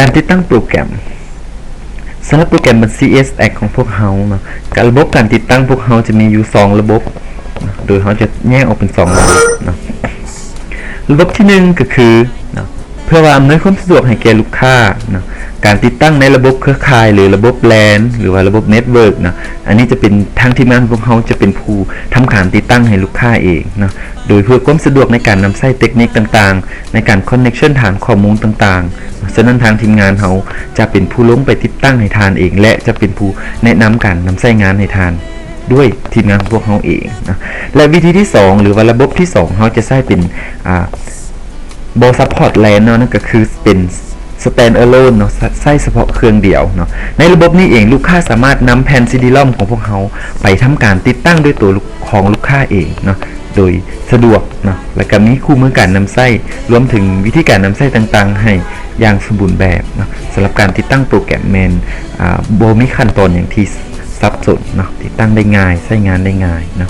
ການຕິດຕັ້ງໂປຣແກຣມ. ສຳລັບໂປຣແກຣມບັນຊີ ເອສ ແອັກ ຂອງພວກເຮົາເນາະ, ການ ລະບົບການຕິດຕັ້ງພວກເຮົາຈະມີຢູ່ສອງລະບົບເນາະ, ໂດຍເຮົາຈະແຍກອອກເປັນສອງລະບົບເນາະ. ລະບົບທີໜຶ່ງກໍຄືເນາະ ເພື່ອວ່າອຳນວຍຄວາມສະດວກໃຫ້ແກ່ລູກຄ້າເນາະ, ການຕິດຕັ້ງໃນລະບົບເຄືອຂ່າຍ ຫຼື ລະບົບ ແລນ ຫຼືວ່າລະບົບ network ເນາະ, ອັນນີ້ຈະເປັນ ທາງທີມງານຂອງພວກເຮົາຈະເປັນຜູ້ທຳການຕິດຕັ້ງໃຫ້ລູກຄ້າເອງເນາະ, ໂດຍເພື່ອຄວາມສະດວກໃນການນຳໃຊ້ເຕັກນິກຕ່າງໆ ໃນການ connection ຖານຂໍ້ມູນຕ່າງໆ. ສະນັ້ນທາງທີມງານເຮົາຈະເປັນຜູ້ລົງໄປຕິດຕັ້ງໃຫ້ທ່ານເອງ ແລະ ຈະເປັນຜູ້ແນະນຳການນຳໃຊ້ງານໃຫ້ທ່ານດ້ວຍທີມງານຂອງພວກເຮົາເອງເນາະ. ແລະ ວິທີທີສອງ ຫຼືວ່າລະບົບທີສອງ ເຮົາຈະໃຊ້ເປັນ ອ່າ ບໍ່ support ແລນ ເນາະ, ນັ້ນກໍຄືເປັນ stand alone ເນາະ, ໃຊ້ສະເພາະເຄື່ອງດຽວເນາະ. ໃນລະບົບນີ້ເອງ ລູກຄ້າສາມາດນຳແຜ່ນ CD-ROM ຂອງພວກເຮົາໄປທຳການຕິດຕັ້ງດ້ວຍຕົວຂອງລູກຄ້າເອງເນາະ ໂດຍສະດວກເນາະ, ແລະ ກໍມີຄູ່ມືການນຳໃຊ້ ລວມເຖິງວິທີການນຳໃຊ້ຕ່າງໆໃຫ້ຢ່າງສົມບູນແບບເນາະ. ສຳລັບການຕິດຕັ້ງໂປຣແກຣມແມ່ນ ອ່າ ບໍ່ມີຂັ້ນຕອນຫຍັງທີ່ສັບສົນເນາະ, ຕິດຕັ້ງໄດ້ງ່າຍ ໃຊ້ງານໄດ້ງ່າຍເນາະ.